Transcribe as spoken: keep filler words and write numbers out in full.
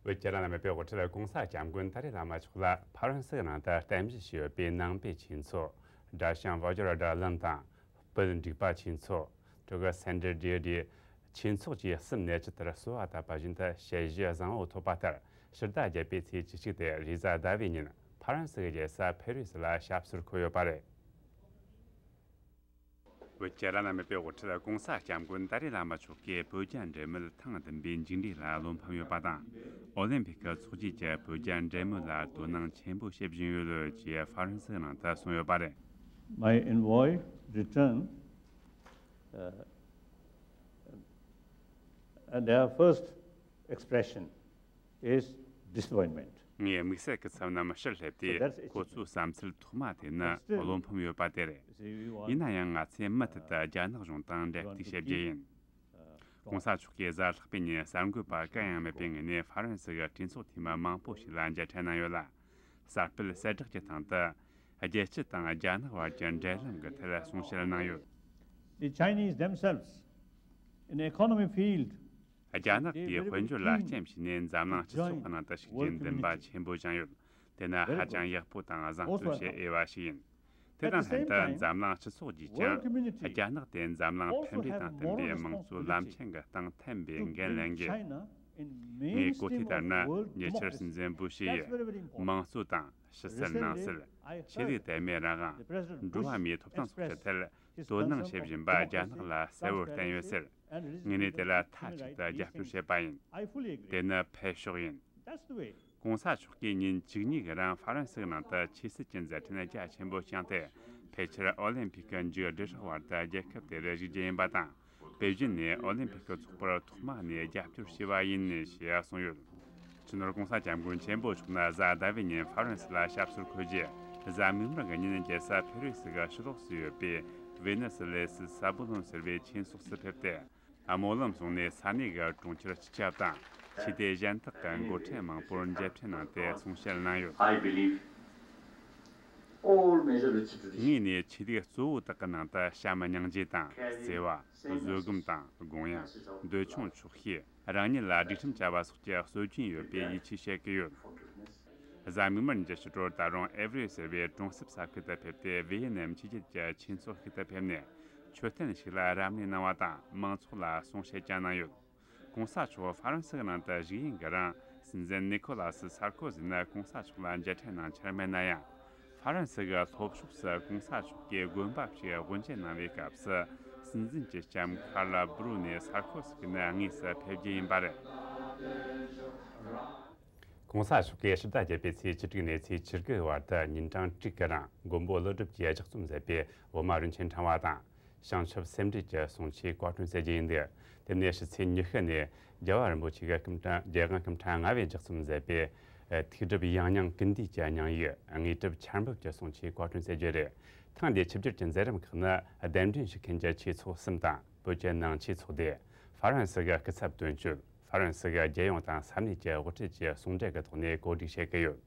བོད་ཀྱི་བླ་ན་མེད་པའི་དབུ་ཁྲིད་གོང་ས་སྐྱབས་མགོན་ཏཱ་ལའི་བླ་མ་མཆོག་ལ་ཕ་རན་སི་ནང་དུ་རྟེན་གཞི་བྱས་ཡོད་པའི་ནང་པའི་ཆོས་ཚོགས་སྒྲ་བྱང་བོད་སྒྱུར་བ་སྒྲ་ལམ་དང་། བོད་འབྲུག་པ་ཆོས་ཚོགས། ཀྲུའུ་ཨེན་སེན་ཊར་ཌི་ཨེ་ཌི་ཆོས་ཚོགས་བཅས་གསུམ་ནས་ཇི་ལྟར་གསོལ་བ་བཏབ་པ་བཞིན་དུ་དཔྱད་གཞི་བཟང་བོ་ཐོབ་པ་ལྟར། ཕྱི་ཟླ་བརྒྱད་པའི་ཚེས་བཅུ་གཅིག་སྟེ་རེས་གཟའ་ཟླ་བའི་ཉིན་ཕ་རན་སི་གི་རྒྱལ་ས་ཕེ་རི་སི་ལ་ཞབས་སོར་འཁོད་ཡོད་པ་རེད། བོད་ཀྱི་བླ་ན་མེད་པའི་དབུ་ཁྲིད་གོང་ས་སྐྱབས་མགོན་ཏཱ་ལའི་བླ་མ་མཆོག་གིས་བོད་རྒྱ་འབྲེལ་མོལ་ཐེངས་བདུན་པའི་མཇུག་འབྲས་ལ་བློ་ཕམ་ཡོད་པ་དང་། ཨོ་ལིམ་ཕིག་གི་ཚོགས་རྗེས་ཀྱིས་བོད་རྒྱ་འབྲེལ་མོལ་ལ་དོ་སྣང་ཆེན་པོ་བྱེད་བཞིན་ཡོད་ཅེས་ཧྥ་རན་སི་ནང་དུ་གསུངས་ཡོད་པ་རེད། My envoy returned, uh, and their first expression is disappointment. ངའི་དམིགས་བསལ་གྱི་ཚབ་རྣམས་ཕྱིར་སླེབས་ཏེ། ཁོ་ཚོའི་བསམ་ཚུལ་ཐོག་མ་དེ་ནི་བློ་ཕམ་ཡོད་པ་དེ་རེད། ཡིན་ན་ཡང་ང་ཚོས་མུ་མཐུད་དུ་རྒྱ་ནག་གཞུང་དང་འབྲེལ་གཏུག་བྱེད་རྒྱུ་ཡིན། གོང་ས་མཆོག་གིས་གཟའ་ལྷག་པའི་ཉིན་གསར་འགོད་པ་གང་ཡང་མེད་པའི་ངོས་ནས་ཧྥ་རན་སི་གི་གྲོས་ཚོགས་འཐུས་མི་མང་པོ་ཞིག་ལ་མཇལ་འཕྲད་གནང་ཡོད་ལ། གསར་སྤེལ་གསལ་བསྒྲགས་ཀྱི་སྟེང་དུ། རྒྱལ་སྤྱི་དང་རྒྱ་ནག་བར་གྱི་འབྲེལ་ལམ་གྱི་ཐད་གསུང་བཤད་གནང་ཡོད། The Chinese themselves in economy field རྒྱ་ནག་གིས་དཔལ་འབྱོར་ལ་རྐྱེན་བྱས་ནས་འཛམ་གླིང་སྤྱི་ཚོགས་ཀྱི་ནང་དུ་ཞུགས་རྒྱུའི་འདུན་པ་ཆེན་པོ་བཅངས་ཡོད། དེ་ནི་ཧ་ཅང་ཡག་པོ་དང་བཟང་སྤྱོད་བྱེད་འོས་པ་ཞིག་ཡིན། དེ་དང་ལྷན་དུ་འཛམ་གླིང་སྤྱི་ཚོགས་ཀྱིས་ཀྱང་རྒྱ་ནག་དེ་འཛམ་གླིང་ཕན་འབྲས་དང་མཐུན་པའི་དམངས་གཙོའི་ལམ་ཆེན་གྱི་སྟེང་འཐེན་པའི་འགན་ལེན་དགོས། ངས་གོ་ཐོས་ལྟར་ན་ཉེ་ཆར་སྲིད་འཛིན་བུ་ཤི་ཡིས་དམངས་གཙོ་དང་ཕྱི་གསལ་ནང་གསལ། ཆོས་ལུགས་དད་མོས་རང་དབང་། འགྲོ་བ་མིའི་ཐོབ་ཐང་སོགས་ཀྱི་ཐད་དོ་སྣང་བྱེད་བཞིན་པ་རྒྱ་ནག་ལ་གསལ་བོར་བསྟན་ཡོད་ཟེར། ངས་ནི་དེ་ལ་མཐའ་གཅིག་ཏུ་རྒྱབ་སྐྱོར་བྱེད་པ་ཡིན། དེ་ནི་འཕེལ་ཕྱོགས་ཡིན། གོང་ས་མཆོག་གིས་ཉིན་བཅུ་གཉིས་ཀྱི་རིང་ཧྥ་རན་སིའི་ནང་དུ་ཆོས་སྲིད་ཀྱི་མཛད་འཕྲིན་རྒྱ་ཆེན་པོ་བསྐྱངས་ཏེ། ཕལ་ཆེར་ཨོ་ལིམ་ཕིག་གི་མཇུག་སྒྲིལ་བར་དུ་རྒྱལ་ཁབ་དེར་བཞུགས་རྒྱུ་ཡིན་པ་དང་། པེ་ཅིན་ནས་ཨོ་ལིམ་ཕིག་གི་ཚོགས་པར་ཐོག་མ་ནས་རྒྱབ་སྐྱོར་བྱས་པ་ཡིན་ཞེས་གསུངས་ཡོད། སྤྱི་ནོར་གོང་ས་སྐྱབས་མགོན་ཆེན་པོ་མཆོག་ནི་གཟའ་ཟླ་བའི་ཉིན་ཧྥ་རན་སི་ལ་ཞབས་སོར་འཁོད་རྗེས། གཟའ་མིག་དམར་གྱི་ཉིན་རྒྱལ་ས་ཕེ་རི་སི་གི་ཕྱི་ལོགས་སུ་ཡོད་པའི་ཝེ་ནེ་སི་ལེ་སི་ས་བོ་ལོན་ཟེར་བའི་ཆོས་ཚོགས་སུ་ཕེབས་ཏེ། སྨོན་ལམ་གསུངས་ནས་ས་གནས་ཀྱི་གྲོང་ཁྱེར་སྤྱི་ཁྱབ་དང་ཆོས་སྡེ་གཞན་དག་གི་འགོ་ཁྲིད་མང་པོར་མཇལ་འཕྲད་གནང་སྟེ་གསུང་བཤད་གནང་ཡོད། I believe all major religious traditions ངས་ནི་ཆོས་ལུགས་གཙོ་བོ་དག་གི་ནང་དུ་བྱམས་སྙིང་རྗེ་དང་བརྩེ་བ། བཟོད་སྒོམ་དང་དགོངས་ཡངས། འདོད་ཆུང་ཆོག་ཤེས། རང་ཉིད་ལ་སྒྲིག་ཁྲིམས་བཅའ་བ་སོགས་ཀྱི་སྲོལ་རྒྱུན་ཡོད་པའི་ཡིད་ཆེས་བྱེད་ཀྱི་ཡོད། གཟའ་མིག་དམར་ཉིན་གྱི་ཕྱི་དྲོར་ད་རུང་ཨེ་ཝི་རི་ཟེར་བའི་གྲོང་གསེབ་ས་ཁུལ་དུ་ཕེབས་ཏེ། ཝེ་ཡེ་ནམ་ཆོས་བརྒྱུད་ཀྱི་ཆོས་ཚོགས་ཤིག་ཏུ་ཕེབས་ནས། མཆོད་རྟེན་ཞིག་ལ་རབ་གནས་གནང་བ་དང་། མང་ཚོགས་ལ་གསུང་བཤད་ཀྱང་གནང་ཡོད། གོང་ས་མཆོག་ཧྥ་རན་སི་ནང་དུ་བཞུགས་ཡུན་གྱི་རིང་། སྲིད་འཛིན་ནི་ཁོ་ལ་སི་སར་ཀོ་ཟི་ནི་གོང་ས་མཆོག་ལ་མཇལ་འཕྲད་གནང་འཆར་མེད་ན་ཡང་། ཧྥ་རན་སི་གི་ལྷོ་ཕྱོགས་སུ་གོང་ས་མཆོག་གིས་དགོན་པ་ཞིག་དབུ་འབྱེད་གནང་བའི་སྐབས་སུ། སྲིད་འཛིན་གྱི་ལྕམ་ཁར་ལ་བུ་རུ་ནི་སར་ཀོ་ཟི་ནི་དངོས་སུ་ཕེབས་རྒྱུ་ཡིན་པ་རེད། གོང་ས་མཆོག་གིས་ཕྱི་ཟླ་བརྒྱད་པའི་ཚེས་བཅུ་དྲུག་ནས་ཚེས་བཅུ་དགུ་བར་དུ་ཉིན་གྲངས་དྲུག་གི་རིང་མགོན་པོ་ཀླུ་སྒྲུབ་ཀྱིས་ལྗགས་རྩོམ་མཛད་པའི་འོ་མ་རིན་ཆེན་ཕྲེང་བ་དང་། བྱང་ཆུབ་སེམས་འགྲེལ་གྱི་གསུང་ཆོས་བཀའ་དྲིན་གསལ་རྒྱུ་ཡིན་འདུག་དེ་ནས་ཕྱི་ཚེས་ཉི་ཤུ་ནས་རྒྱལ་བ་རིན་པོ་ཆེ་གི་སྐུ་ཕྲེང་རྒྱལ་དབང་སྐུ་ཕྲེང་ལྔ་པས་ལྗགས་རྩོམ་མཛད་པའི་ཐུགས་སྒྲུབ་ཡང་སྙིང་ཀུན་འདུས་ཀྱི་སྙིང་ཡིག་དངོས་གྲུབ་ཆར་འབེབས་ཀྱི་གསུང་ཆོས་བཀའ་དྲིན་གསལ་རྒྱུ་རེད། ཐེངས་འདིའི་ཆིབས་བསྒྱུར་གྱི་མཛད་རིམ་ཁག་ནི་གདན་འདྲེན་ཞུ་མཁན་གྱི་ཆོས་ཚོགས་གསུམ་དང་། བོད་ཀྱི་ནང་ཆོས་ཚོགས་སྡེ། ཧྥ་རན་སི་གི་སྐུ་ཚབ་དོན་གཅོད། ཧྥ་རན་སི་གི་རྒྱལ་ཡོངས་དང་ས་གནས་ཀྱི་དབུ་ཁྲིད་ཀྱི་ཟུང་འབྲེལ་གྱི་ཐོག་ནས་གོ་སྒྲིག་བྱེད་ཀྱི་ཡོད།